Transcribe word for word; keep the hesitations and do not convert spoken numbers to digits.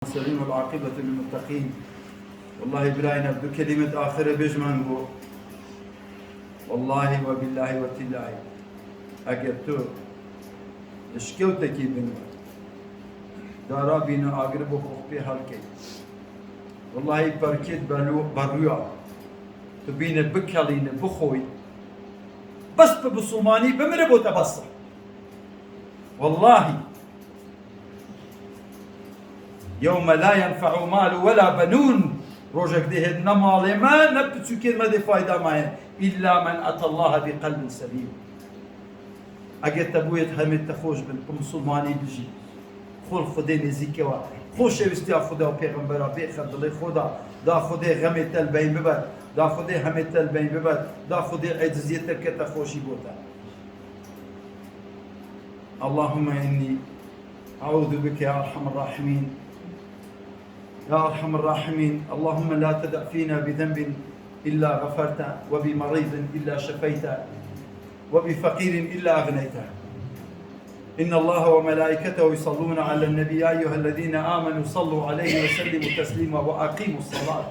المرسلين والعاقبة للمتقين. والله birayne, du kelîmet axire bêjman go. Wallahî we billahî we tîllahî. Eger tu li şikewtekî bin we, dara bîne agir bo xwe pê helkey. Wallahî perkêt belu-, berûya. Tu bîne bikelîne, bixoy. Bes bi Bisûmanî bimire bo te bes e. Wallahî. يَوْمَ لَا يَنْفَعُ مَالٌ وَلَا بَنُونَ. Rojek dê hêt ne malê me, ne piçûkên me dê fayda me ye. إِلَّا مَنْ أَتَى اللَّهَ بِقَلْبٍ سَلِيمٍ. Eger te bûyê hemê te xweş bin, bi Misûlmanî bijî. Xwe li Xwedê nêzîk kewa. Xweşewîstiya Xweda û Pêxembera bêxe dilê xwe da. Da Xwedê xemê te li beyn bibe. Da Xwedê hemê te li beyn bibe. Da Xwedê eciziyê te bikete xweşî bo te. اللهم إني أعوذ بك يا أرحم الراحمين. يا أرحم الراحمين، اللهم لا تدع فينا بذنب إلا غفرته، وبمريض إلا شفيته، وبفقير إلا أغنيته. إن الله وملائكته يصلون على النبي، يا أيها الذين آمنوا صلوا عليه وسلموا تسليما، وأقيموا الصلاة.